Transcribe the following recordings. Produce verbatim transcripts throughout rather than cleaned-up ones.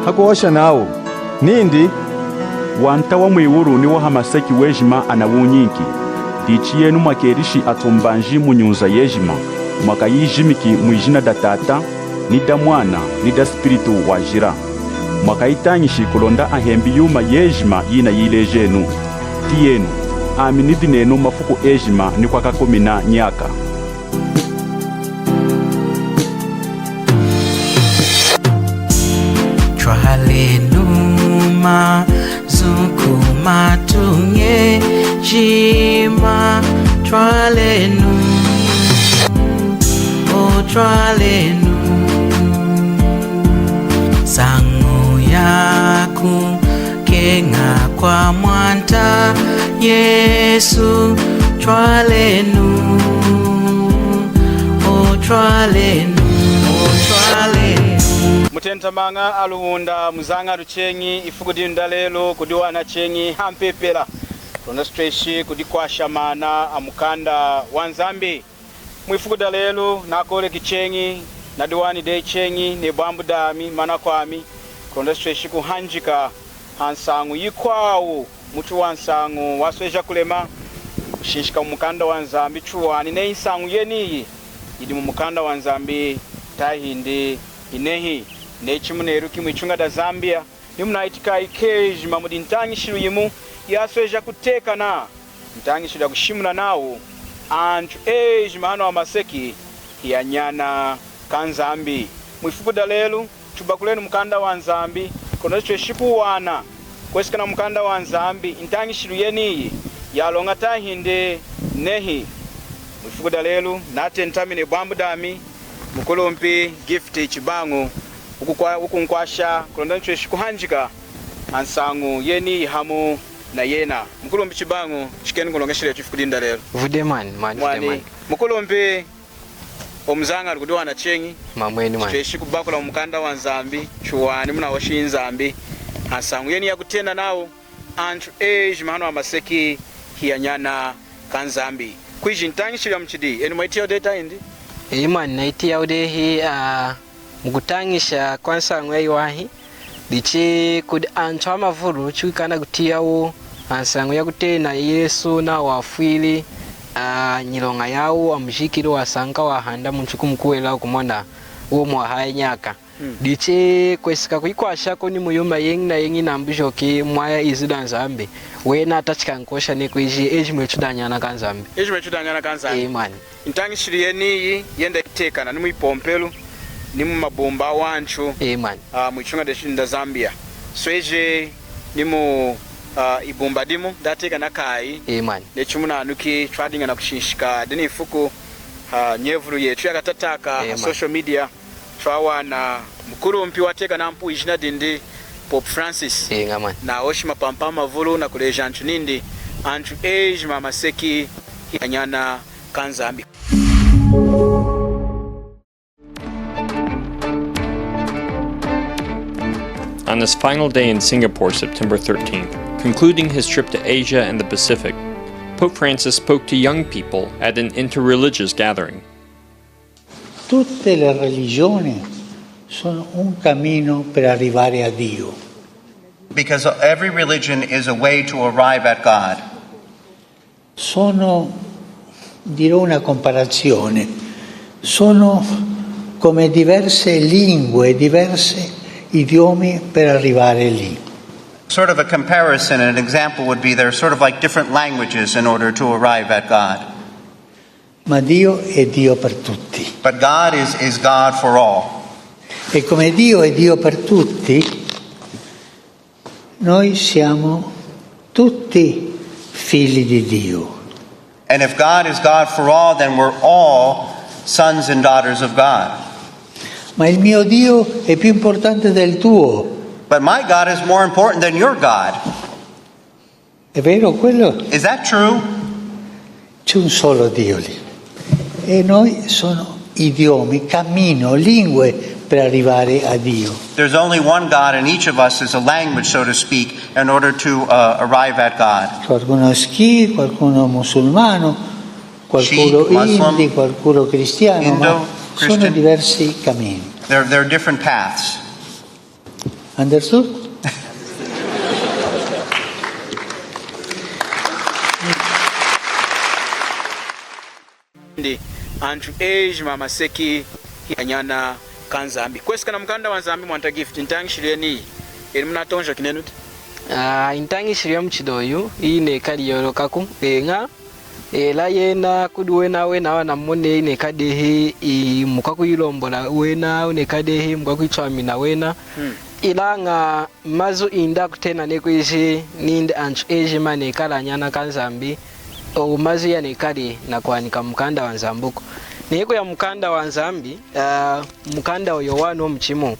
Hakuhosha nawu nindi, Wanta wa mwiwulu ni wa hamaseki wejima anawunyinki. Dichi yenu mwakelishi atumbanji mu nyunza yejima, mwakayijimiki mwijina da Tata, ni da Mwana, ni da Spiritu Wajila. Mwakayitañishi kulonda ahembi yuma yejima yinayilejenu. Tiyenu, ami nidi nenu mafuku ejima ni kwakakumina nyaka. Twalenu mazu ku matuña ejima, twalenu, o twalenu, nsañu yaku keña kwa Mwanta Yesu, twalenu, o twalenu, o twalenu. Mutentamaña aLunda, muzañalu cheñi ifuku dinu dalelu kudiwana cheñi hampepela, kulonda tutweshi kudikwasha maana a mukanda wa Nzambi. Mwifuku dalelu nakoleki cheñi, nadiwani dehi cheñi nebwambu dami, manakwami, kulonda tutweshi kuhanjeka hansañu yikwawu, mutu wansañu wasweja kulema, kushinshika mumukanda wa Nzambi, chuwani neyi nsañu yeniyi yidi mumukanda wa Nzambi tahindi inehi. Neyi chimuneluki mwituña da Zambia, ni munayitikayi kejima mudi ntañishilu yimu yasweja kutekana, ntañishilu yakushimuna nawu antu ejima hanu hamaseki hiyanyana kaNzambi. Mwifuku dalelu, tubakulenu mukanda wa Nzambi, kulonda tutweshi kuwana kweseka na mukanda wa Nzambi, ntañishilu yeniyi yaloña tahindi nehi. Mwifuku dalelu natentami nebwambu dami, mukulumpi Gift Chibangu, wukukwa-, wukunkwasha kulonda nitweshi kuhanjeka hansañu yeniyi hamu na yena. Mukulumpi Chibangu, chikenu kuloñeshela etu ifuku dinu dalelu. Vudye mwani, mwani, vudye mwani. Mukulumpi, omu muzañalu kudiwana cheñi. Mwamweni mwani. Chitweshi kubakula mumukanda wa Nzambi, chuwani munahoshi Nzambi hansañu yeniyi yakutena nawu antu ejima hanu hamaseki hiyanyana kaNzambi. Kwiji ntañishilu yamuchidi, enu mwayitiyahu dehi tahindi? Eña mwani, nayitiyahu dehi, ah, mukutañisha kwansañu yayiwahi, dichi kudi antu amavulu chikwikala nakutiyahu hansañu yakutena Yesu nawu wafwili, ah, nyiloña yawu, amujikili, wasañuka, wahanda muntu kumukuhwelela, wukumona wumi wahaya nyaka. Mm. Dichi kweseka kuyikwashaku ni muyuma yeñi na yeñi, nambujoki mwaya izu daNzambi, wena atachika nakuhosha neyi kwiji ejima etu hiyanyana kaNzambi. Ejima etu hiyanyana kaNzambi. Eña mwani. Ntañishilu yeniyi yenda yitekana ni muyipompelu, ni mumabumba awantu. Eña mwani. Ah, mwituña detu daZambia. Sweje ni mu, ah, ibumba dimu datekana kayi. Eña mwani. Neyi chimunanuki twadiña nakushinshika dinu ifuku, ah, nyevulu yetu yakatataka, eña mwani, social media. Twawana mukulumpi watekana mpu ijina dindi Pope Francis. Eña mwani. Nahoshi mapampa amavulu nakuleja antu nindi antu ejima hamaseki hiyanyana kaNzambi. On his final day in Singapore, September thirteenth, concluding his trip to Asia and the Pacific, Pope Francis spoke to young people at an interreligious gathering. Tutte le religioni sono un cammino per arrivare a Dio. Because every religion is a way to arrive at God. Sono, dirò una comparazione, sono come diverse lingue, diversi idiomi per arrivare lì. Sort of a comparison, an example would be they're sort of like different languages in order to arrive at God. Ma Dio è Dio per tutti. But God is, is God for all. E come Dio è Dio per tutti, noi siamo tutti figli di Dio. And if God is God for all, then we're all sons and daughters of God. Ma il mio Dio è più importante del tuo. But my God is more important than your God. È vero quello? Is that true? C'è un solo Dio lì. E noi sono idiomi, cammino, lingue per arrivare a Dio. There's only one God, and each of us is a language, so to speak, in order to, uh, arrive at God. Qualcuno è sikh, qualcuno musulmano, qualcuno Sikh, Muslim, hindi, qualcuno cristiano, Hindu, ma sono Christian. Diversi cammini. There, there are different paths. Anderson? Ndi antu ejima amaseki hiyanyana kaNzambi. Kwesekana na mukanda waNzambi, mwanta Gift, ntañishilu yeniyi, enu munatoñojoki nenu di? Ah, ntañishilu yamuchidi oyu, iyi nekali yolokaku, eña, hela yena kudi wena, wena wanamoni, nekali dehi, i, mukwakuyilombola wena, nekali dehi, mukwakuyitwamina wena. Hmm. Ilaña mazu indi akutena neyi kwiji nindi antu ejima nekali anyana kaNzambi, owu mazu hiyanekali nakwanika mukanda waNzambiku. Neyi kuya mukanda waNzambi, ah, mukanda waYowanu wamuchimu,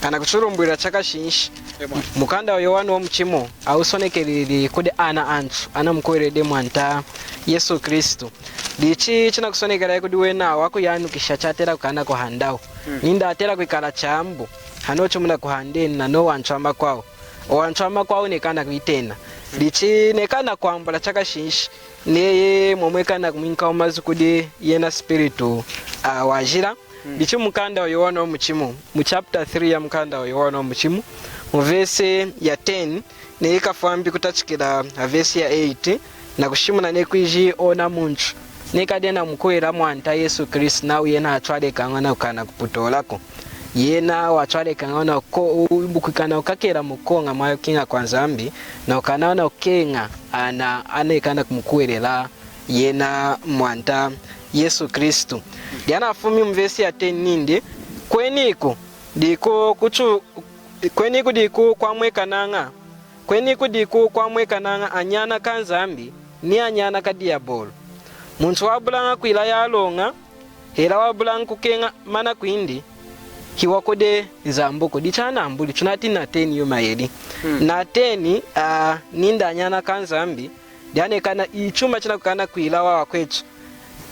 anakuchulumbulwila chakashinshi. Emwa. Mukanda waYowanu wamuchimu, awusonekelili kudi ana antu anamukuhweleli mwanta Yesu Kristu. Dichi chinakusonekelayi kudi wena awa kuyanukisha chatela kukana kuhandawu. Hmm. Nindi atela kwikala chambu, hanochu munakuhandenu nanowu antu amakwawu. Owu antu amakwawu nekana kuyitena. Dichi nekana kwambula chakashinshi, neyi mwomwekana kumwinka mazu kudi yena spiritu, ah, wajila. Hmm. Dichi mukanda waYowanu wamuchimu, mu chapter three ya mukanda waYowanu wamuchimu, mu verse ya ten, neyi kafwambi kutachikila ha verse ya eight, nakushimuna neyi kwiji ona muntu nekali dehi namukuhwelela mwanta Yesu Kristu, nawu yena atwalekaña nakukana kuputolaku. Yena watwalekaña na ko-, u-, kukeña kukakela mukukoña mwakukeña kwaNzambi, nakukana nakukeña ana anekana kumukuhwelela yena mwanta Yesu Kristu. Dihanafumi mu verse ya ten nindi, kwenoku diku kuchu-, kwenoku diku kwamwekanaña, kwenoku diku kwamwekanaña anyana kaNzambi ni anyana kaDiyabolu. Muntu wabulaña kwila yaloña, hela wabulaña kukeña mana kwindi, hiwakudi Nzambiku. Dichi anambuli, tunati nateni yuma yedi. Hmm. Nateni, ah, nindi anyana kaNzambi, dihanekana ichuma chinakukana kwila awa akwetu.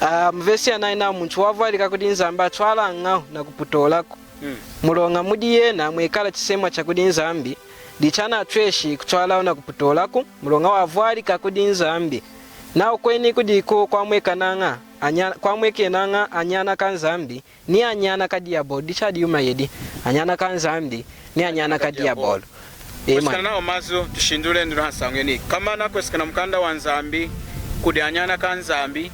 Ah, mu verse ya nine nawu muntu wavwalika kudi Nzambi atwalañawu nakuputolaku. Hmm. Muloña mudi yena mwekala chisemwa chakudi Nzambi, dichi anatweshi kutwalawu nakuputolaku, muloña wavwalika kudi Nzambi. Nawu kwenoku diku kwamwekanaña anya-, kwamwekenaña anyana kaNzambi ni anyana kaDiyabolu. Dichi adi yuma yedi, anyana kaNzambi ni anyana kaDiyabolu. Amen. Kwesekana nawa mazu, tushindulenu hansañu yeniyi. Komana kwesekana na mukanda waNzambi, kudi anyana kaNzambi,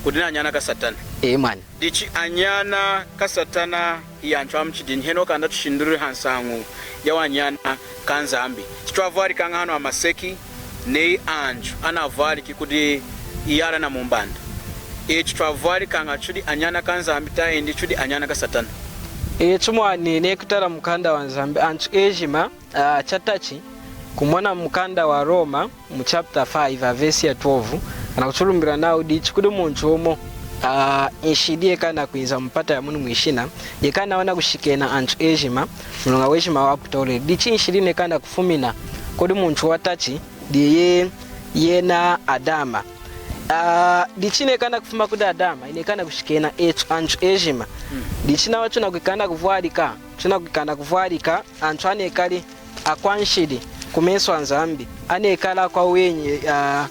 kudi na anyana kaSatana. Amen. Dichi anyana kaSatana hiyantu amuchidinyi? Henohu kanda tushindululi hansañu yawanyana kaNzambi. Chitwavwalikaña hanu hamaseki, neyi antu anavwaliki kudi iyala na mumbanda. Etu twavwalikaña tudi anyana kaNzambi tahindi tudi anyana kaSatana? Etu mwani, neyi kutala mukanda waNzambi, antu ejima, ah, chatachi, kumona mukanda waRoma, mu chapter five, a verse ya twelve, anakuchulumbulwila nawu dichi kudi muntu wumu, ah, nshidi yekana kwinza mumpata yamunu mwishina, yekana wanakushikena antu ejima, muloña wejima waputoleli. Dichi nshidi nekana kufumina kudi muntu watachi, diyi yena Adama. Ah, dichi nekana kufuma kudi Adama, inekana kushikena etu antu ejima. Hmm. Dichi nawa tunakwikana kuvwalika, tunakwikana kuvwalika antu anekali akwanshidi kumesu aNzambi, anekali akwawenyi, ah,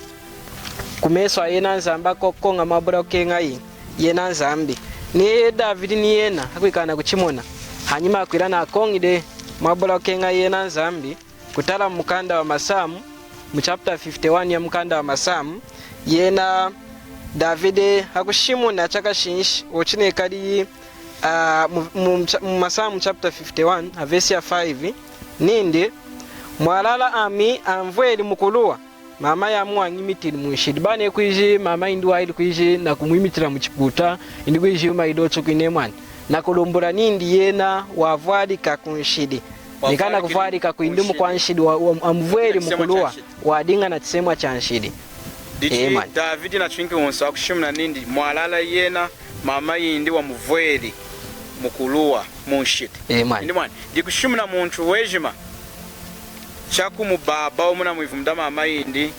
kumesu ayena Nzambi, akwakukoña mwabula kukeñayi yena Nzambi. Ni Davidi ni yena akwikana kuchimona. Hanyima akwila nakoñi dehi mwabula kukeñayi yena Nzambi, kutala mukanda waMasamu, mu chapter fifty-one ya mukanda waMasamu, yena Davidi akushimuna chakashinshi, ochinekali, ah, mu, mu, mu Masamu chapter fifty-one, a verse ya five, nindi, mwalala ami anvweli mukuluwa, mama yami wanyimitili munshidi. Bayi neyi kwiji mama yindi wayili kwiji nakumwimitila muchiputa, indi kwiji yuma yidi ochu kwiji mwani. Nakulumbula nindi yena wavwalika kunshidi. Nekana kuvwalika kwindi mukwanshidi wa, wa, amuvweli mukuluwa, wadiña na chisemwa chanshidi. Dichi Davidi natwinki wunsahu wakushimuna nindi mwalala yena mama yindi wamuvweli mukuluwa munshidi. Amen. Indi mwani, dikushimuna muntu wejima chakumubabawu muna mwivumu damama yindi,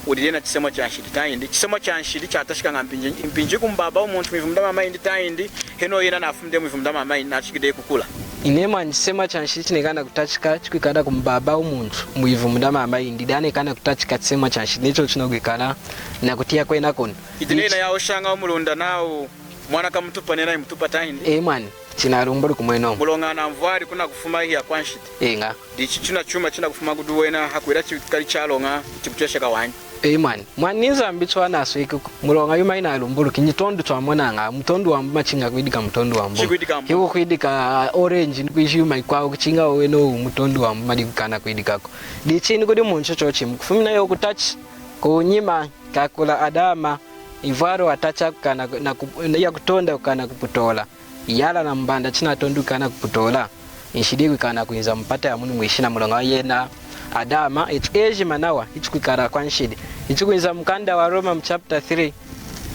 wudi dehi na chisemwa chanshidi tahindi? Chisemwa chanshidi chatachikaña mpinji, mpinji kumubabawu muntu mwivumu damama yindi tahindi, henohu yena nafumi dehi mwivumu damama yindi, nachiki dehi kukula? Indi mwani, chisemwa chanshidi chinekana kutachika, chikwikala kumubabawu muntu mwivumu damama yindi, dihanekana kutachika chisemwa chanshidi, necho chinakwikala nakutiya kwenakunu. Idi neyi yahoshañawu muLunda nawu, mwana kamutupa, neyi mutupa tahindi? Amen. Chinalumbuluki mwenomu. Muloña anamvwali kunakufuma hiyakwanshidi. Eña. Dichi china chuma chinakufuma kudi wena, hakwila chikali chaloña, chikutwesheka wanyi. Amen. Mwani Nzambi chwanaswekuku. Muloña yuma yinalumbuluki, nyitondu chwamonaña, mutondu wambuma chiña kwidika mutondu wambuma. Chikwidika wambuma. Hikukwidika orange, nikwiji yuma yikwawu, kuchiña wenowu mutondu wambuma dikukaana kwidikaku. Dichi nikudi munchu chochimu, kufumina yo kutachi, kunyima, kakula Adama, ivwalo watachi akukaana ku-, na ku-, yakutonda kukaana kuputola. Iyala na mumbanda chinatondu kukaana kuputola. Nshidi kwikaana kwinza mupata yamunu mwishina muloña yena Adama, echu ejima nawa, ichukwikala kwanshidi. Ichukwinza mukanda wa Roma mu chapter three,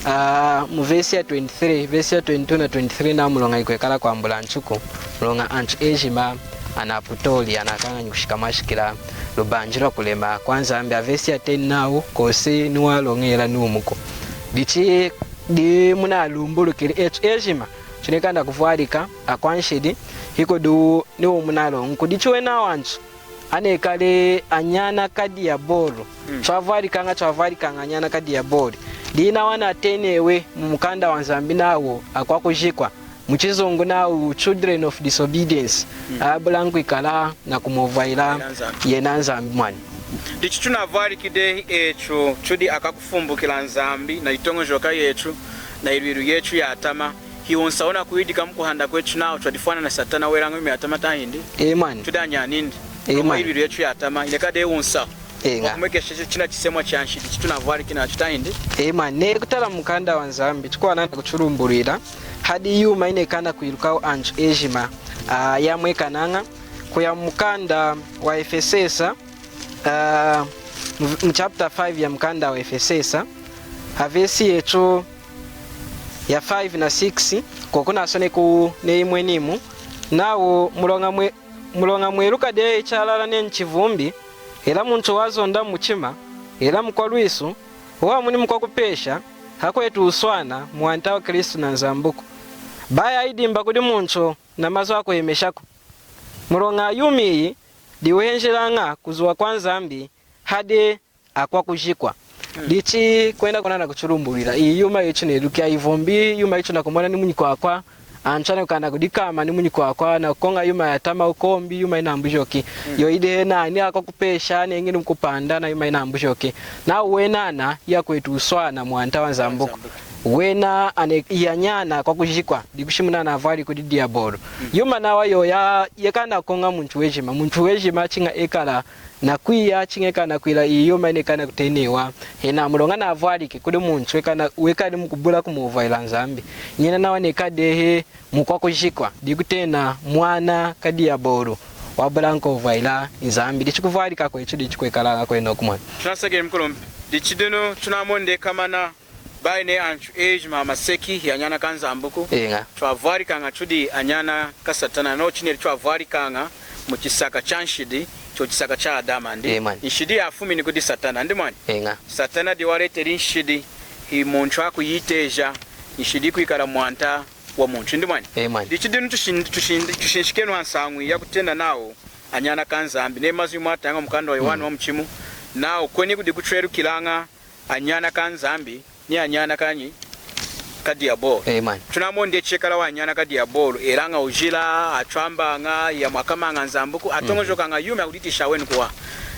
ah, mu verse ya twenty-three, verse ya twenty-two na twenty-three na muloña ikwekala kwambula anchuku. Muloña anchu ejima anaputoli, anakañanyi kushika mwashikila lubanji lwakulema kwa Nzambi. A verse ya ten nawu, kosi niwaloñela niwumuku. Dichi, dimunalumbulukili echu ejima, chunekana kuvwalika akwanshidi, hikudu niwu munaloña. Kudi chiwena wanchu, anekali anyana ka diabolu. Mm. Chwavwalikaña, chwavwalikaña anyana ka diabolu. Dina wanatenewi mu mukanda wa Nzambi nawu akwakujikwa. Mu chizungu nawu children of disobedience. Mm. Abula nkwikala na kumuvwayila yena Nzambi. Yena Nzambi mwani. Dichi chunavwalikide echu, chudi akakufumbukila Nzambi, na yitoñojoka yechu, na yilwilu yechu yatama. Hiwunsahu nakwidika mukuhanda kwechu nawu chwadifwana na Satana welaña yuma yatama tahindi? Amen. Chudi anyanindi. Amen. Yilwilu yechu yatama, inekade wunsahu. Eña. Wakumwekesha china chisemwa chanshidi, chitunavwaliki nachu tahindi? Amen. Nekutala mukanda wa Nzambi, tukwanana kuchulumbulwila hadi yuma inekana kwilukawu anchu ejima, ah, yamwekanaña, kuya mukanda wa Efesesa, ah, mu, mu chapter five ya mukanda wa Efesesa, a verse yechu ya five na six, kokunasoneku neyi mwenimu, nawu muloña mwe-, muloña mweluka dehi chalala nenu chivumbi, hela munchu wazonda mumuchima, hela mukwalwisu, wamuni mukwakupesha, hakwetu wuswana, Mwanta wa Kristu na Nzambuku. Bayi ayidimba kudi munchu na mazu akuhemeshaku. Muloña yuma iyi, diwuhenjelaña kuzuwa kwa Nzambi, hadi akwakujikwa. Mm. Dichi kwenda kunana kuchulumbulwila. Iyi yuma yichuneluki ya ivumbi, yuma yichunakumona ni munyikwakwa, anchu anakukana kudikama ni munyikwakwa, nakukoña yuma yatama wukombi, yuma yinambujoki. Mm. Yoyidi hena, ni akwakupesha, neñi ni mukupanda, na yuma yinambujoki. Nawu wena ana, yakwetu wuswana, Mwanta wa Nzambuku. Nzambuku. Wena ane-, yanyana akwakujikwa, dikushimuna anavwali kudi diabolu. Mm. Yuma nawa yoya, yekana kukoña munchu wejima. Munchu wejima chiña ekala nakwiya, chiña ekana kwila iyi yuma inekana kutenewa. Hena muloña navwaliki kudi munchu wekana, wekali mukubula kumuvwayila Nzambi. Nyina nawa nekali dehi mukwakujikwa, dikutena mwana ka diabolu, wabula nkuvwayila Nzambi. Dichi kuvwalika kwechu, dichi kwekalaña kwenoku mwani. Tunasakilili mukulumpi. Dichi dinu tunamoni dehi komana bayi neyi anchu ejima hamaseki hiyanyana ka Nzambuku. Eña. Twavwalikaña tudi anyana ka Satana, no chineli twavwalikaña mu chisaka cha nshidi, cho chisaka cha Adama ndi. Amen. Nshidi yafumini kudi Satana, ndi mwani? Eña. Satana diyi waleteli nshidi, hi munchu akuyiteja, nshidi kwikala mwanta wa munchu, ndi mwani? Amen. Dichi dinu tushin-, tushin-, tushinshikenu hansañu yakutena nawu anyana ka Nzambi. Neyi mazu mwataña mukanda wa Yohana, mm, wa muchimu, nawu kweni kudi kuchwelukilaña anyana ka Nzambi ni anyana kanyi? Ka diabolu. Amen. Tunamoni dehi chekala wa anyana ka diabolu, elaña wujila, atwambaña, yamwakamaña Nzambuku, atoñojokaña yuma yakuditisha wena kuwaha.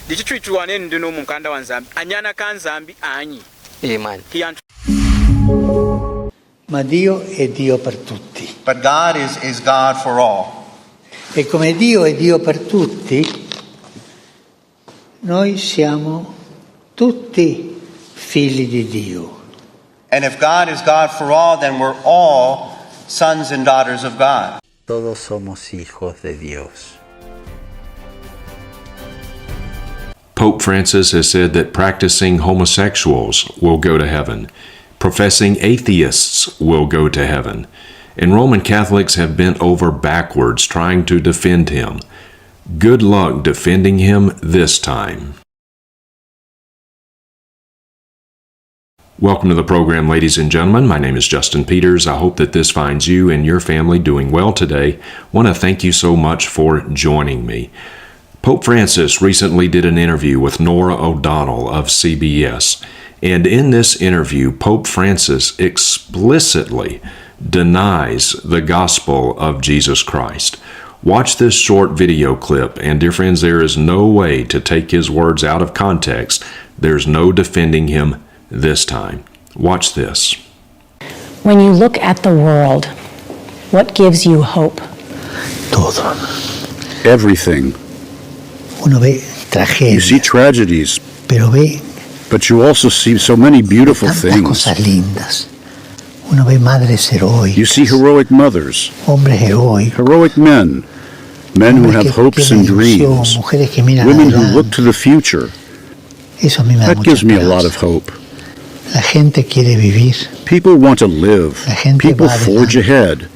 Dichi twituwanenu dinu mumukanda wa Nzambi, anyana ka Nzambi anyi? Amen. Hiyantu. Ma Dio è Dio per tutti. But God is, is God for all. E come Dio è Dio per tutti, noi siamo tutti figli di Dio. And if God is God for all, then we're all sons and daughters of God. Todos somos hijos de Dios. Pope Francis has said that practicing homosexuals will go to heaven, professing atheists will go to heaven, and Roman Catholics have bent over backwards trying to defend him. Good luck defending him this time. Welcome to the program, ladies and gentlemen. My name is Justin Peters. I hope that this finds you and your family doing well today. Want to thank you so much for joining me. Pope Francis recently did an interview with Norah O'Donnell of C B S. And in this interview, Pope Francis explicitly denies the gospel of Jesus Christ. Watch this short video clip, and dear friends, there is no way to take his words out of context. There's no defending him this time. Watch this. When you look at the world, what gives you hope? Todo. Everything. Uno ve tragedias. You see tragedies, pero ve, but you also see so many beautiful things. Tantas cosas lindas. Uno ve madres heroicas. You see heroic mothers. Hombres heroicos. Heroic men. Men who have hopes and dreams. Hombres que tienen ilusión, mujeres que miran adelante. Women who look to the future. Eso a mí me da mucha esperanza. That gives me a lot of hope. La gente quiere vivir. People want to live. La gente va adelante. People forge ahead.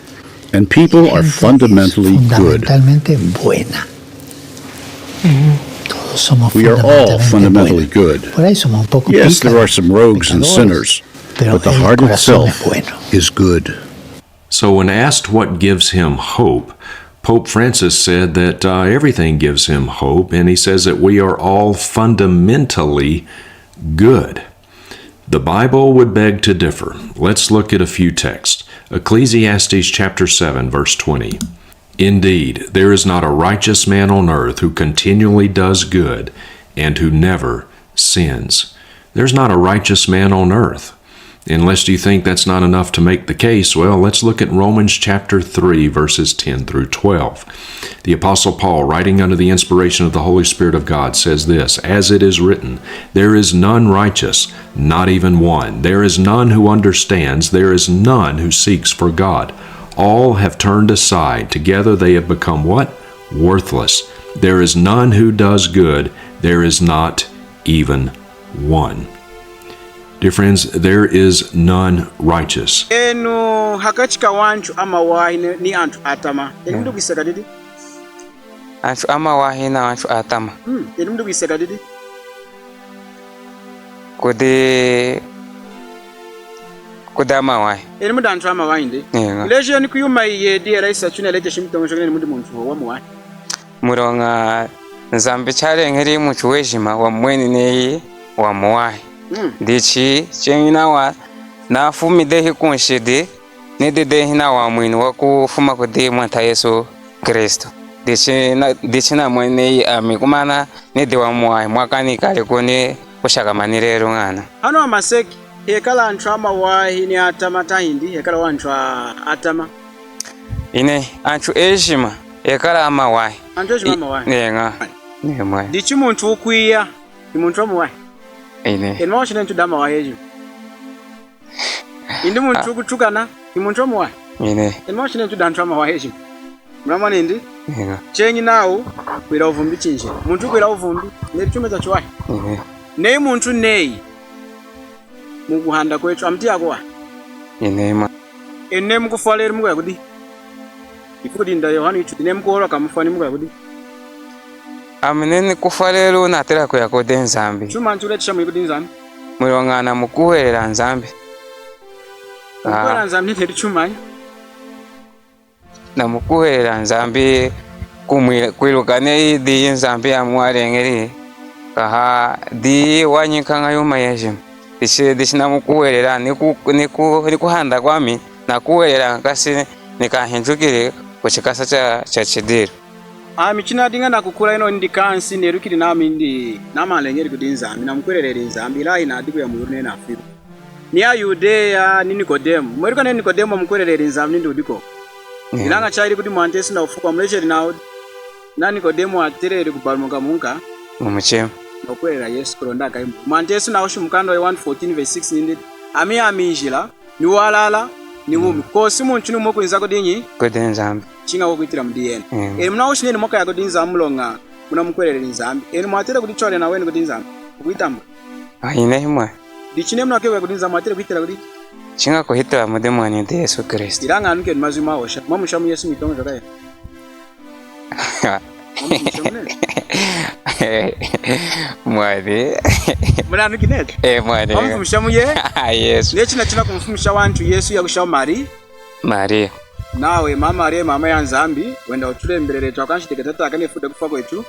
And people are fundamentally good. La gente es fundamentalmente buena. Todos somos fundamentalmente buenos. We are all fundamentally good. Por ahí somos un poco pícaros, pecadores, pero el corazón es bueno. Yes, there are some rogues and sinners, but the heart itself is good. So, when asked what gives him hope, Pope Francis said that uh, everything gives him hope, and he says that we are all fundamentally good. The Bible would beg to differ. Let's look at a few texts. Ecclesiastes chapter seven, verse twenty. Indeed, there is not a righteous man on earth who continually does good and who never sins. There's not a righteous man on earth. And lest you think that's not enough to make the case, well, let's look at Romans chapter three, verses ten through twelve. The Apostle Paul, writing under the inspiration of the Holy Spirit of God, says this, "As it is written, there is none righteous, not even one. There is none who understands. There is none who seeks for God. All have turned aside. Together they have become" what? "Worthless. There is none who does good. There is not even one." Dear friends, there is none righteous. Enu hakachi ka wantu amawahi ni, ni antu atama, enu mudi kwiseka didi? Antu amawahi na antu atama. Hmm, enu mudi kwiseka didi? Kudi, kudi amawahi. Enu mudi antu amawahi ndi? Eña. Lejenu ku yuma iyi yedi yela isatu yinaletesha mutoñojoka nenu mudi muntu wamuwahi. Muloña Nzambi chaleñeli muntu wejima wamweni neyi wamuwahi. Mm. Dichi cheñi nawa nafumi dehi kunshidi, nidi dehi nawamwinu wakufuma kudi Mwanta Yesu Kristu. Dichi na, dichi namweni neyi ami kumana nidi wamuwahi, mwaka nikali kuni kushakama ni lelu ñana. Hanu hamaseki, hekala antu amawahi ni atama tahindi hekala wantu a-, atama? Ine, antu ejima ekala amawahi. Antu ejima amawahi. Neña. Neña. Dichi muntu wukwiya, hi muntu wamuwahi. Ine. Enu mwahoshi nenu tudi amawahi ejima. Indi muntu wukutukana, hi muntu wamuwahi. Ine. Enu mwahoshi nenu tudi antu amawahi ejima. Munamoni ndi? Eña. Cheñi nawu, kwila wuvumbi chinjila. Muntu kwila wuvumbi, neyi chuma chachiwahi. Eña. Neyi muntu neyi, mukuhanda kwetu, amutiya kuwahi. Eña. Enu neyi mukufwa lelu mukuya kudihi? Ifuku dindi Yohana witwidi, neyi mukuholoka mufwa neyi mukuya kudihi? Ami neyi nikufwa lelu natela kuya kudi Nzambi. Chuma chikuletesha muye kudi Nzambi? Muloña namukuhwelela Nzambi. Mukuhwelela Nzambi neyi chumanyi? Namukuhwelela Nzambi kumwi-, kwiluka neyi diyi Nzambi ami waleñeli, kaha diyi wanyinkaña yuma yejima. Dichi, dichi namukuhwelela ni ku-, ni ku-, ni kuhanda kwami, nakuhwelela ñahi, ni kanhinjukili kuchikasa cha, cha chidiilu. Ami chinadiña nakukula ino nidi kansi, nelukili nami ndi, nami naleñeli kudi Nzambi, namukuhweleleli Nzambi, ilaña hinadi kuya mwiwulu neyi nafwili. Ni aYudeya, ni Nikodemu. Mweluka neyi Nikodemu wamukuhweleleli Nzambi nindi wudi kwoku. Mm. Ilaña chayili kudi Mwanta Yesu nawufuku, wamulejeli nawu, na Nikodemu wateleli kubalumuka munka mumuchima, nakukuhwelela Yesu kulonda akayi. Mwanta Yesu nahoshi mukanda wa Yohana fourteen verse six nindi, ami, ami njila, ni walala, ni wumi. Mm. Kwosi muntu niwumu wukwinza kudinyi? Kudi Nzambi. Chiña wukwitila mudi yena. Mm. Enu munahoshi nenu mwakaya kudi Nzambi muloña munamukuhweleleli Nzambi. Enu mwatela kuditwalila nawenu kudi Nzambi? Wukwitambula? Ayi, nehi mwani. Dichi neyi munakeña kuya kudi Nzambi, mwatela kuhitila kudihi? Chiña kuhitila mudi Mwanta Yesu Kristu. Ilaña anukenu mazu mwahosha. Mwamufumishamu Yesu mwitoñojoka yenu? Mwamufumishamu nehi? Mwani. Munanuki nehi? Eh, mwani. Mwamufumishamu ye? Yesu. Neyi china china kumufumisha wantu Yesu yakushahu Mari-, Mariya. Nawa mama Mariya, mama ya Nzambi, wenda wutulembeleli etu akwanshidi ka tataka neyi efuku dakufwa kwetu.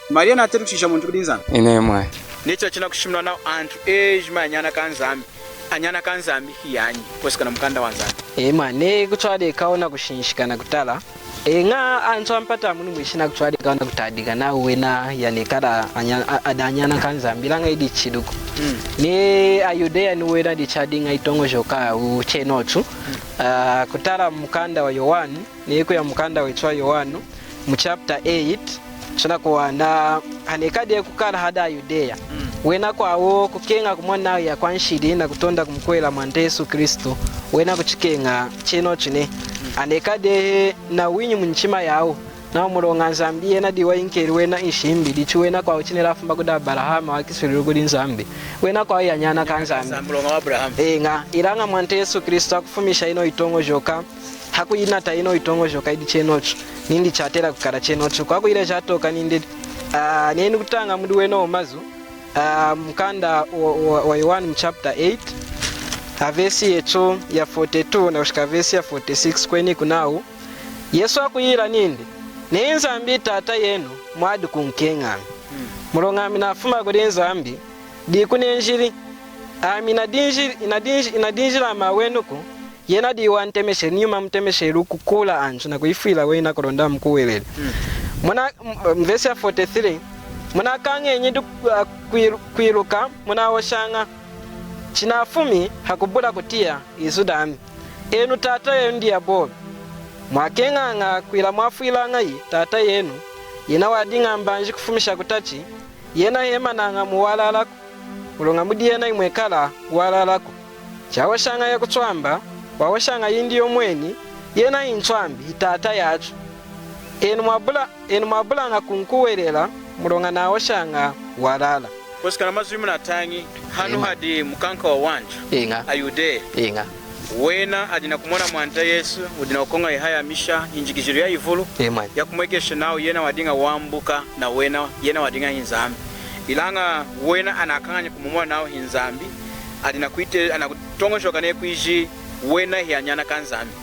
Mariya natela kushikisha muntu kudi Nzambi? Inehi mwani. Neyi china chinakushimuna nawu antu ejima anyana ka Nzambi. Anyana ka Nzambi hiyanyi, kwosekana mukanda wa Nzambi. Ema, ne kutwadekawu na kushinshika na kutala. Eña, antu ampata amunu mwishi na kutwadekawu na kutadika nawu wena yanekala anya-, a-, adi anyana kaNzambi, ilaña idi chiduku. Mm. Ne aYudeya ni wena dichadiña itoñojoka yawu chenochu. Mm. Ah, kutala mukanda wa Yowanu, ne kuya mukanda wechu wa Yowanu, mu chapter eight, tunakuwana, hanekali kukala hadi aYudeya. Mm. Wena kwawu kukeña kumona yakwanshidi na kutonda kumukuhwelela Mwanta Yesu Kristu, wena kuchikeña chenochu ne. Mm. Hanekali na winyi munyichima yawu, nawu muloña Nzambi yena diyi wayinkeli wena nshimbi, dichi wena kwawu chineli afuma kudi Abarahama, wakiswilili kudi Nzambi. Wena kwawu hiyanyana kaNzambi. Nzambi, muloña wa Abarahama. Eña, ilaña Mwanta Yesu Kristu hakufumisha ino itoñojoka, hakuyinata ino itoñojoka idi chenochu, nindi chatela kukala chenochu. Kwakuyileja toka nindi, ah, nenu kutaña mudi wena awa mazu, ah, mukanda wa, wa, wa Yowanu mu chapter eight, a verse yechu ya forty-two na kushika verse ya forty-six, kwenoku nawu, Yesu hakuyila nindi, Neyi Nzambi Tata yenu mwadi kunkeña ami. Mm. Muloña ami nafuma kudi Nzambi, diku nenjili, ami nadinji-, nadinji-, nadinjili ami awenuku, yena diyi wantemesheli, ni yuma amutemesheli kukuula antu na kuyifwila wena kulonda amukuhweleli. Mm. Muna, m-, m-, verse ya forty-three, munakañenyi di-, ah, kwilu-, kwiluka, munahoshaña, chinafumi hakubula kutiya izu dami. Enu tata yenu diyabolu. Mwakeñaña kwila mwafwilañayi tata yenu, yena wadiña mbanji kufumisha kutachi, yena hemanaña muwalalaku, muloña mudi yena himwekala walalaku. Chahoshaña yakutwamba, wahoshaña yindi yomweni, yena hintwambi, hitata yachu. Enu mwabula-, enu mwabulaña kunkuhwelela, muloña nahoshaña walala. Kwesekana mazu imunatañi, hanu hadi mukanka wawantu, eña, aYudeya. Eña. Wena adi nakumona Mwanta Yesu, wudi nakukoña yihayamisha, yinjikijilu yayivulu, amen, yakumwekesha nawu yena wadiña wambuka, na wena, yena wadiña hiNzambi. Ilaña wena anakañanyi kumumona nawu hiNzambi, adi nakwite-, anakutoñojoka neyi kwiji wena hiyanyana kaNzambi.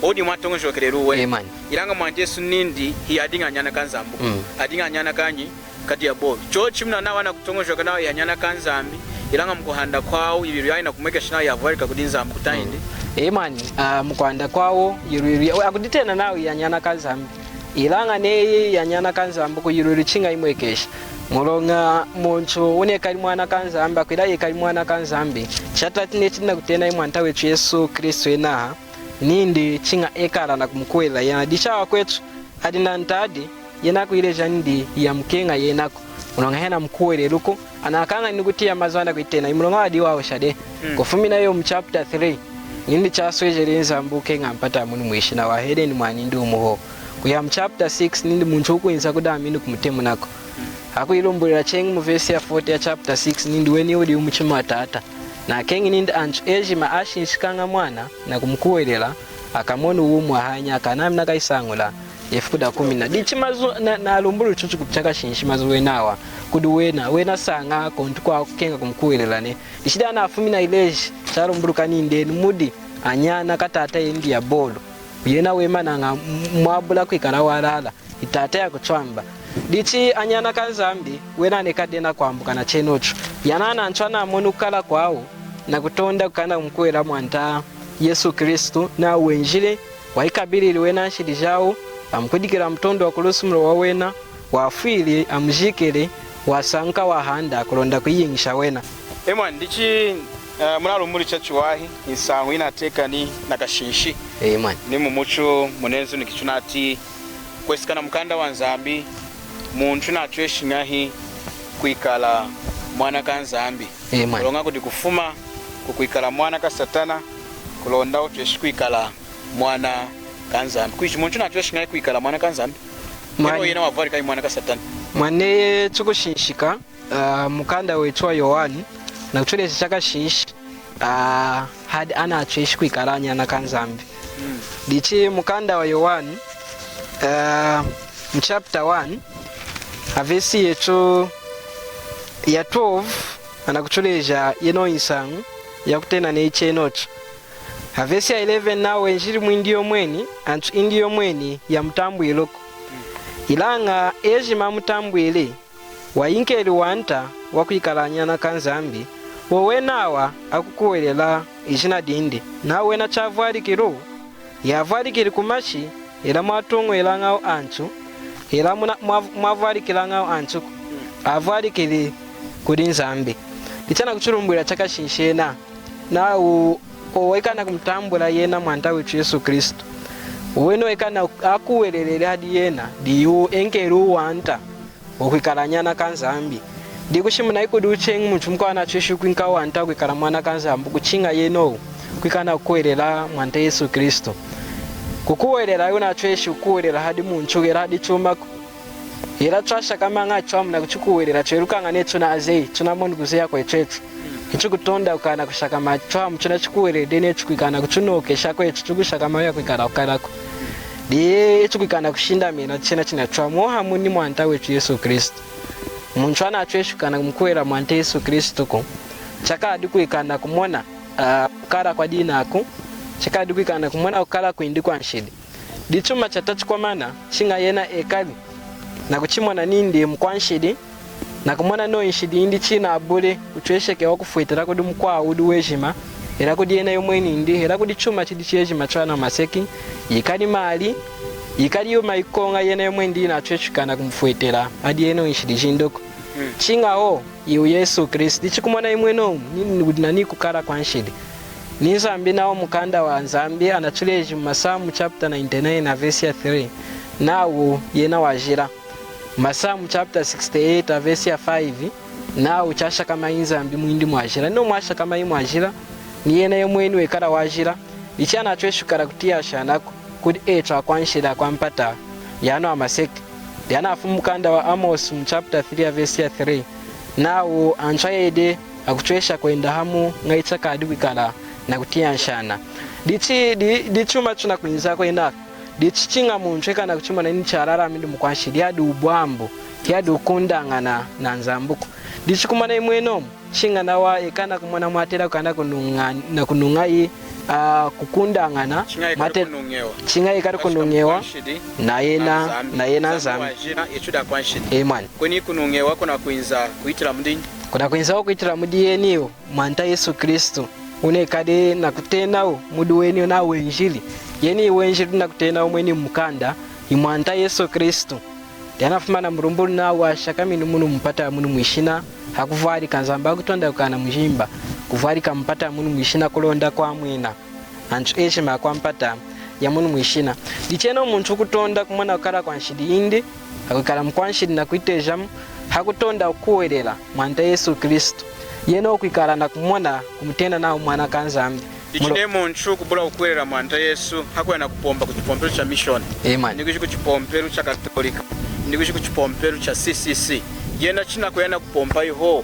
Odi mwatoñojokelelu wena. Amen. Ilaña Mwanta Yesu nindi hiyadiña anyana kaNzambi. Mm. Adiña anyana kanyi? KaDiyabolu. Chochimu nanawa nakutoñojoka nawu hiyanyana kaNzambi, ilaña mukuhanda kwawu, yilwilu yawu yinakumwekesha nawu yavwalika kudi Nzambi kutayindi. Mm. Amen. Ah, mukuhanda kwawu, yilwilu ya-, akuditena nawu hiyanyana kaNzambi. Ilaña neyi hiyanyana kaNzambiku, yilwilu chiña yimwekesha. Muloña muntu wunekali mwana kaNzambi, akwila yekali mwana kaNzambi, chatiyatiyana neyi chidi nakutena Mwanta wetu Yesu Kristu yenaha, nindi chiña ekala nakumukuhwelela yena. Dichi akwetu adi nantadi, yena akuyileja nindi hiyamukeña yenaku, muloña hiyanamukuhweleliku, anakañanyi kutiya mazu anakuyitena, muloña wadi wahosha dehi. Mm. Kufumina yowu mu chapter three, nindi chaswejeli Nzambi kukeña mpata munu mwishi, nawa heleni mwanindi wumu hohu. Kuya mu chapter six, nindi muntu wukwinza kudi ami nikumutemunaku. Mm. Akuyilumbulwila cheñi mu verse ya forty ya chapter six, nindi weni wudi mumuchima wa Tata. Nakeñi nindi antu ejima ashinshikaña mwana nakumukuhwelela, akamoni wumi wahaya nyaka, nami nakayisañula ifuku dakumina. Dichi mazu na, nalumbululi chochu kupita kashinshi mazu wenawa kudi wena, wena saña kuntu kwakukeña kumukuhwelela nehi. Dichi anafumina ileji, chalumbuluka nindi enu mudi anyana kaTata yenu Diyabolu. Yena wemanaña m-, mwabula kwikala walala. Hitata yakutwamba. Dichi anyana kaNzambi, wena anekali dehi nakwambuka na chenochu. Yana antu anamoni kukala kwawu, nakutonda kukana kumukuhwelela Mwanta Yesu Kristu, nawu wenjili, wayikabilili wena nshidi jawu, amukudikili mutondu wakulusu muloña wawena, wafwili, amujikili, wasañuka wahanda, kulonda kuyiñisha wena. Emwa, dichi, eh, munalumbululi chachiwahi, nsañu yinatiyakani nakashinshi. Amen. Ni mumuchu munenzu nikichunati, kwesekana mukanda wa Nzambi, muntu natweshi ñahi kwikala mwana kaNzambi? Amen. Muloña kudi kufuma kukwikala mwana kaSatana, kulonda wutweshi kwikala mwana kaNzambi. Kwiji muntu natweshi ñahi kwikala mwana kaNzambi? Mwani. Eno yena wavwalika mwana kaSatana. Mwani, tukushinshika, ah, mukanda wetu wa Yowanu, nakutuleja chakashinshi, ah, hadi anatweshi kwikala anyana kaNzambi. Mm. Dichi mukanda wa Yowanu, ah, mu chapter one, a verse yetu ya twelve, anakutuleja yenoyi nsañu yakutena neyi chenochu. A verse ya eleven nawu, wenjili mwindi yomweni, antu indi yomweni yamutambwiluku. Ilaña ejima amutambwili, wayinkeli wanta wakwikala anyana kaNzambi, wowenawa akukuhwelela ijina dindi. Nawa wena chavwalikilu, yavwalikili kumashi, hela mwatoñwelañawu antu, hela muna-, mwa-, mwavwalikilañawu antuku, avwalikili kudi Nzambi. Dichi anakuchilumbulwila chakashinshi yena, nawu owu ekana kumutambula yena Mwanta wetu Yesu Kristu. Wena ekana akuhweleleli hadi yena, diwu enkeli wanta wakwikala anyana kaNzambi. Dikushimuna ikudi cheñi muntu mukwawu anatweshi kwinka wanta wakwikala mwana kaNzambi, kuchiña yena owu kwikana kukuhwelela Mwanta Yesu Kristu. Kukuhwelela yunatweshi kukuhwelela hadi muntu, hela hadi chumaku. Hela twashakama ñahi twamu nakuchikuhwelela, twelukaña netu tunazeyi, tunamoni kuzeya kwetu etu. Hichukutonda kwikana kushakama twamu, tunachikuhweleli netu kwikana kutunokesha kwetu, tukushakama yakwikala kukalaku. Dichi hichukwikana kushindamena chena china twamu hamu ni Mwanta wetu Yesu Kristu. Muntu anatweshi kwikana kumukuhwelela Mwanta Yesu Kristuku, chakadi kwikana kumona, ah, kukala kwadiñaku, chakadi kwikana kumona kukala kwindi kwanshidi. Dichuma chatachi kwamana, chiña yena ekali nakuchimona nindi mukwanshidi, nakumona nawu nshidi yindi chinabuli kutwesheka wakufwetela kudi mukwawu wudi wejima, hela kudi yena yomweni nindi, hela kudi chuma chidi chejima chanu hamaseki, yikali mali, yikali yuma yikoña yena yomweni nindi yinatweshi kwikana kumufwetela hadi yena nshidi jindiku. Mm. Chiña hohu, iwu Yesu Kristu. Dichi kumona imwenomu, ni, ni, nani kukala kwanshidi. Ni Nzambi nawa mukanda waNzambi anatuleji muMasamu chapter ninety-nine na verse ya three, nawu yena wajila. Masamu chapter sixty-eight na verse ya five, nawu chashakamayi Nzambi mwindi mwajila. Ni mwashakamayi mwajila, ni yena yomweni wekala wajila, dichi anatweshi kwikala kutiyashanaku kudi etu akwanshidi akwampata yanu hamaseki. Dihanafumi mukanda wa Amos mu chapter three ya verse ya three, nawu antu ayedi akutwesha kwenda hamu ñahi chakadi kwikala nakutiyashana. Dichi, di, dichuma tunakwinza kwenaka. Dichi chiña muntu ekana kuchimona nindi chalala nindi mukwanshidi, hiyadi wubwambu, hiyadi wukundañana na Nzambuku. Dichi kumona imwenomu, chiña nawa ekana kumona mwatela kwikana kunuña, nakunuñayi, ah, kukundañana, chiña ekali mwate-, kunuñewa. Chiña ekali kunuñewa na yena, na yena Nzambi. Amen. Kweni kunuñewa kunakwinza kuhitila mudi nyi? Kunakwinza kuhitila mudi yeniwu Mwanta Yesu Kristu, wunekali nakutenawu mudi weniwu nawu wenjili. Yeniwu wenjili nakutenawu mweni mukanda, hi Mwanta Yesu Kristu. Dihanafumi namulumbululi nawu washakamini munu mumpata yamunu mwishina, hakuvwalika Nzambi hakutonda kwikala namujimba, kuvwalika mumpata yamunu mwishina kulonda kwamwina antu ejima akwampata yamunu mwishina. Dichi yena muntu wukutonda kumona kukala kwanshidi yindi, hakwikala mukwanshidi nakwitejamu, hakutonda kukuhwelela Mwanta Yesu Kristu, yena wukwikala nakumona kumutena nawu mwana kaNzambi. Dichi neyi muntu kubula kukuhwelela Mwanta Yesu, hakuya nakupompa kuchipompelu cha mission. Amen. Indi kwiji kuchipompelu cha Katolika. Indi kwiji kuchipompelu cha C C C. Yena chinakuya nakupompa iho,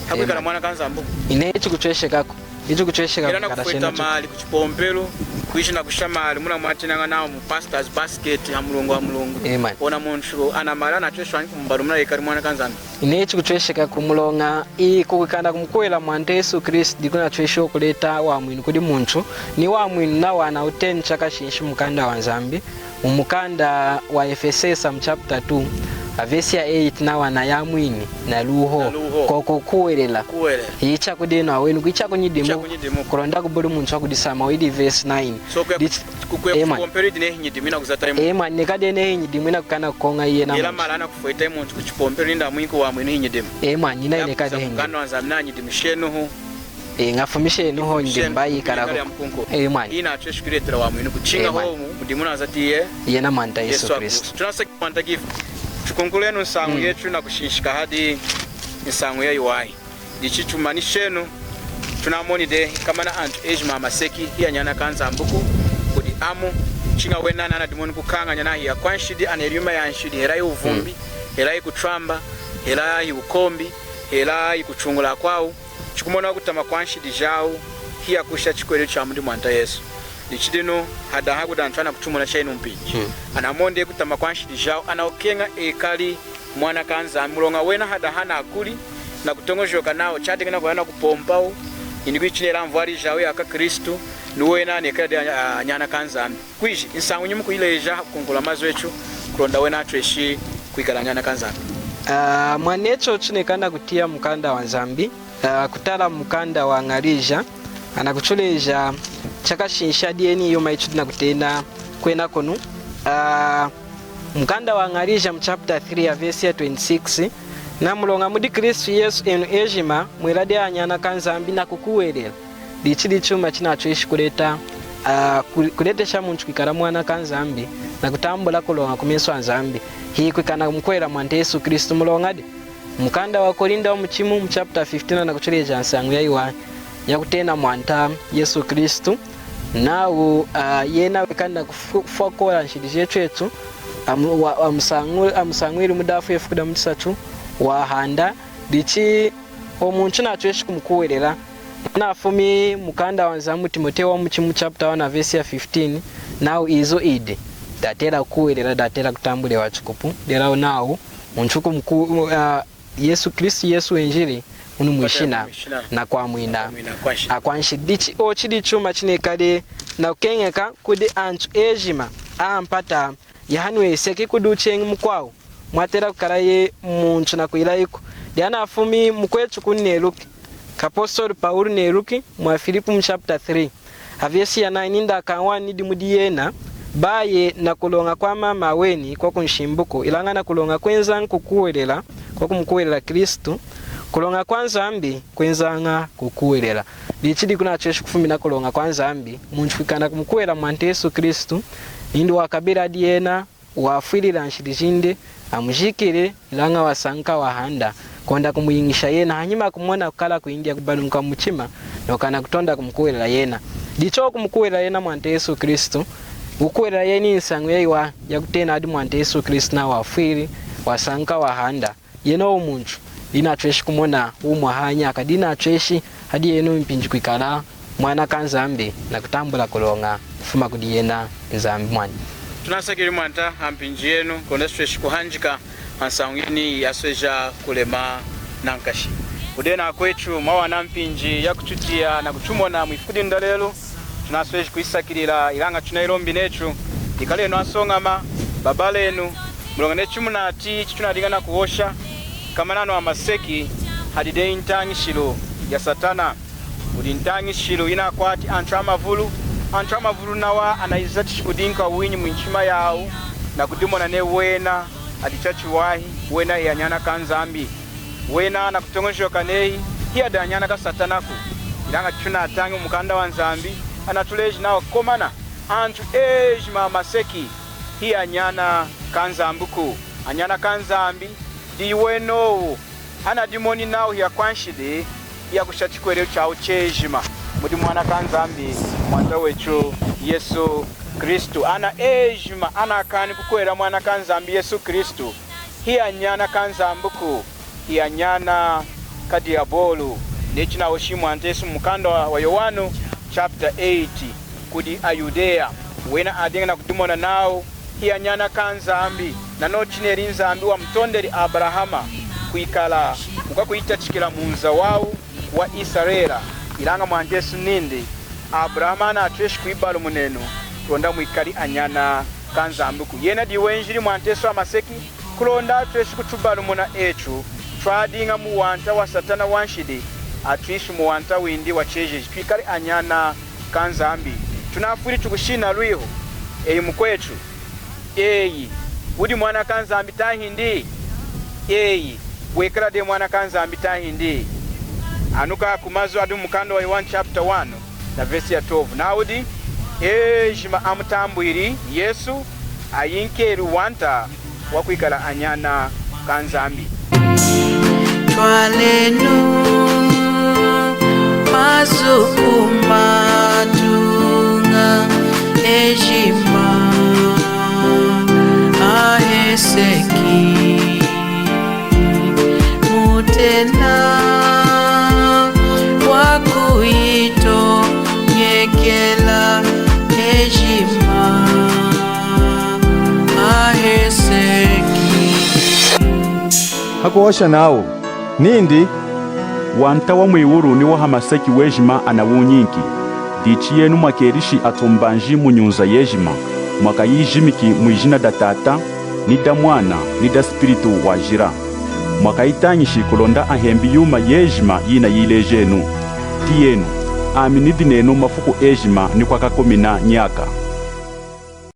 hakwikala mwana kaNzambi. Inehi chikutweshekaku. Ichi chikutwesheka. Ela nakufweta mali kuchipompelu, kwiji nakusha mali, muna mwatenaña nawu mu pastor's basket, hamulungu, hamulungu. Amen. Ona muntu ana mali anatweshi wanyi kumubalumuna yekali mwana kaNzambi. Inehi chikutweshekaku muloña, iku kwikala kumukuhwelela Mwanta Yesu Kristu, dikunatweshi kuleta wamwinu kudi muntu, ni wamwinu nawa anawuteni chakashinshi mukanda waNzambi. Mu mukanda wa Efesesa mu chapter two, a verse ya eight, nawu anayamwini na luho, na luho, kwoku kukuhwelela. Kukuhwelela. Ichi chakudi enu aweni, ichi chakunyidimu, ichi chakunyidimu, kulonda kubuli muntu wakudisamba, idi verse nine. So, kuya, dichi, ku-, kuya, amen, kuchipompelu idi neyi hinyidimu inakuzata imu. Amen, nekadi neyi hinyidimu inakukana kukoña yena. Ela muntu. Mali anakufweta muntu kuchipompelu nindi amwinki wamwinu hinyidimu. Amen, nina inekadi hinyidimu. Mukanda waNzambi nanyidimu shenuhu. E, ñafumishe enu ho ndi mbayi kala. Amen. Inatweshi kuletela wamwinu kuchiña hohu mudimu nazati ye. Yena Mwanta Yesu Kristu. Tunaseki Mwanta Gift. Tukunkulenu nsañu yetu nakushinshika hadi nsañu yayiwahi. Dichi tumanishenu, tunamoni dehi komana antu ejima amaseki hiyanyana kaNzambuku, kudi amu, chiña wena nanadimoni kukañanya nawu hiyakwanshidi, aneli yuma yanshidi, hela hiwuvumbi, hela hikutwamba, hela hiwukombi, hela hikutuñula akwawu. Chikumona kutama kwanshidi jawu, hiyakusha chikuhwelelu chamudi Mwanta Yesu. Dichi dinu, hadaha kudi antu anakutumona chayinu mpinji. Hmm. Anamoni dehi kutama kwanshidi jawu, anakukeña ekali mwana kaNzambi, muloña wena hadaha nakuli, nakutoñojoka nawu, chadiña nakuya nakupompawu, indi kwiji chineli anvwali jawu yakwaKristu, ni wena anekali dehi a-, anyana kaNzambi. Kwiji, nsañu yinyi mukuyileja hakukunkula mazu etu, kulonda wena atweshi kwikala anyana kaNzambi? Ah, mwanetu, tunekana kutiya mukanda waNzambi, ah, kutala mukanda waÑalija, Anakutuleja chakashinshi diyeni yuma ichi tunakutena kwena kunu. Ah, mukanda wa Ñalija mu chapter three ya verse ya twenty-six, na muloña mudi Kristu Yesu enu ejima mweladi anyana kaNzambi nakukuhwelela. Dichi dichuma chinatweshi kuleta, ah, ku-, kuletesha muntu kwikala mwana kaNzambi nakutambula kuloña kumesu aNzambi. Hikwikala nakumukuhwelela Mwanta Yesu Kristu muloña di. Mukanda wa Korinda wamuchimu mu chapter fifteen anakutuleja nsañu yayiwahi yakutena Mwanta Yesu Kristu. Nawu, ah, yena wekana kufu-, kufwa kola nshidi jetu etu, amu-, wa-, amusañu-, amusañwili mudi afu ifuku damuchisatu, wahanda. Dichi owu muntu natweshi kumukuhwelela. Nafumi mukanda wa Nzambi Timotewu wamuchimu chapter one verse ya fifteen, nawu izu idi datela kukuhwelela, datela kutambulewa chikupu. Dela nawu muntu kumuku-, ah, Yesu Kristu, Yesu wenjili munu mwishina nakwamwina akwanshidi. Dichi ochu chidi chuma chinekali nakukeñeka kudi antu ejima ampata yahanu yeseki, kudi cheñi mukwawu mwatela kukala ye muntu nakwila iku. Dihanafumi mukwetu kunu neluki, kapostolu Pawulu neluki mwa Filipi mu chapter three, ha verse ya nine, nindi akañwani nidi mudi yena, bayi nakuloña kwa mama weni kwakunshimbuku, ilaña nakuloña kwenzaña kukuhwelela, kwakumukuhwelela Kristu, kuloña kwa Nzambi kwenzaña kukuhwelela. Dichi dikunatweshi kufumina kuloña kwa Nzambi muntu kwikala nakumukuhwelela Mwanta Yesu Kristu, nindi wakabila hadi yena, wafwilili nshidi jindi, amujikili, ilaña wasañuka wahanda, kulonda kumuyiñisha yena, hanyima kumona kukala kwindi yakubalumuka mumuchima, nakana kutonda kumukuhwelela yena. Dichi kumukuhwelela yena Mwanta Yesu Kristu, kukuhwelela yena nsañu yayiwahi yakutena hadi Mwanta Yesu Kristu nawu wafwili, wasañuka wahanda. Yena owu muntu dinatweshi kumona wumi wahaya nyaka, dinatweshi hadi yena mpinji kwikala mwana kaNzambi nakutambula kuloña kufuma kudi yena Nzambi mwani. Tunasakilili Mwanta hampinji yenu, kulonda tutweshi kuhanjeka hansañu yeniyi yasweja kulema nankashi. Kudi enu akwetu mwawana mpinji yakututiya nakutumona mwifuku dinu dalelu, tunasweji kuyisakilila, ilaña tunayilombi netu, ikalenu asoñama, babalenu, muloña neyi chimunatiyi chitunadiña nakuhosha, komana enu hamaseki, hadi dehi ntañishilu ya Satana. Wudi ntañishilu yinakwati antu amavulu. Antu amavulu nawa anayizatishi kudinka winyi munyichima yawu, nakudimona neyi wena adi chachiwahi, wena hiyanyana kaNzambi. Wena nakutoñojoka neyi hiyadi anyana kaSatanaku. Ilaña chitunatañi mumukanda waNzambi, anatuleji nawu komana antu ejima hamaseki hiyanyana kaNzambiku. Anyana kaNzambi diwu enowu anadimoni nawu hiyakwanshidi, hiyakusha chikuhwelelu chawu chejima mudi Mwana kaNzambi, Mwanta wetu Yesu Kristu. Ana ejima anakaani kukuhwelela Mwana kaNzambi Yesu Kristu, hiyanyana kaNzambiku, hiyanyana kaDiyabolu. Neyi chinahoshi Mwanta Yesu mumukanda wa, wa Yowanu chapter eight, kudi aYudeya, wena adiña nakudimona nawu hiyanyana kaNzambi, nanochu chineli Nzambi wamutondeli Abarahama kwikala mukwakuyitachikila munza wawu wa Isarela. Ilaña Mwanta Yesu nindi, Abarahama hanatweshi kuyibalumuna enu kulonda mwikali anyana kaNzambiku. Yena diwenjili Mwanta Yesu hamaseki, kulonda atweshi kutubalumuna etu twadiña muwanta waSatana wanshidi, atwishi muwanta windi wachejeji, twikali anyana kaNzambi. Tunafwili tukushina lwihu, eyi mukwetu, eyi wudi mwana kaNzambi tahindi? Eyi wekala dehi mwana kaNzambi tahindi? Anuka kumazu adi mumukanda wa Yowanu chapter one na verse ya twelve, nawudi, ejima amutambwili Yesu ayinkeli wanta wakwikala anyana kaNzambi. Twalenu mazu matuña ejima aheseki. Mutena wakuyitoñekela ejima aheseki. Hakuhosha nawu nindi, wanta wamwiwulu niwahamaseki wejima anawunyinki. Dichi yenu mwakelishi atumbanji munyunza yejima, mwakayijimiki mwijina daTata, nidaMwana, nidaSpiritu Wajila. Mwakayitañishi kulonda ahembi yuma yejima yinayilejenu. Tiyenu, Ami nidi nenu mafuku ejima ni kwakakumina nyaka.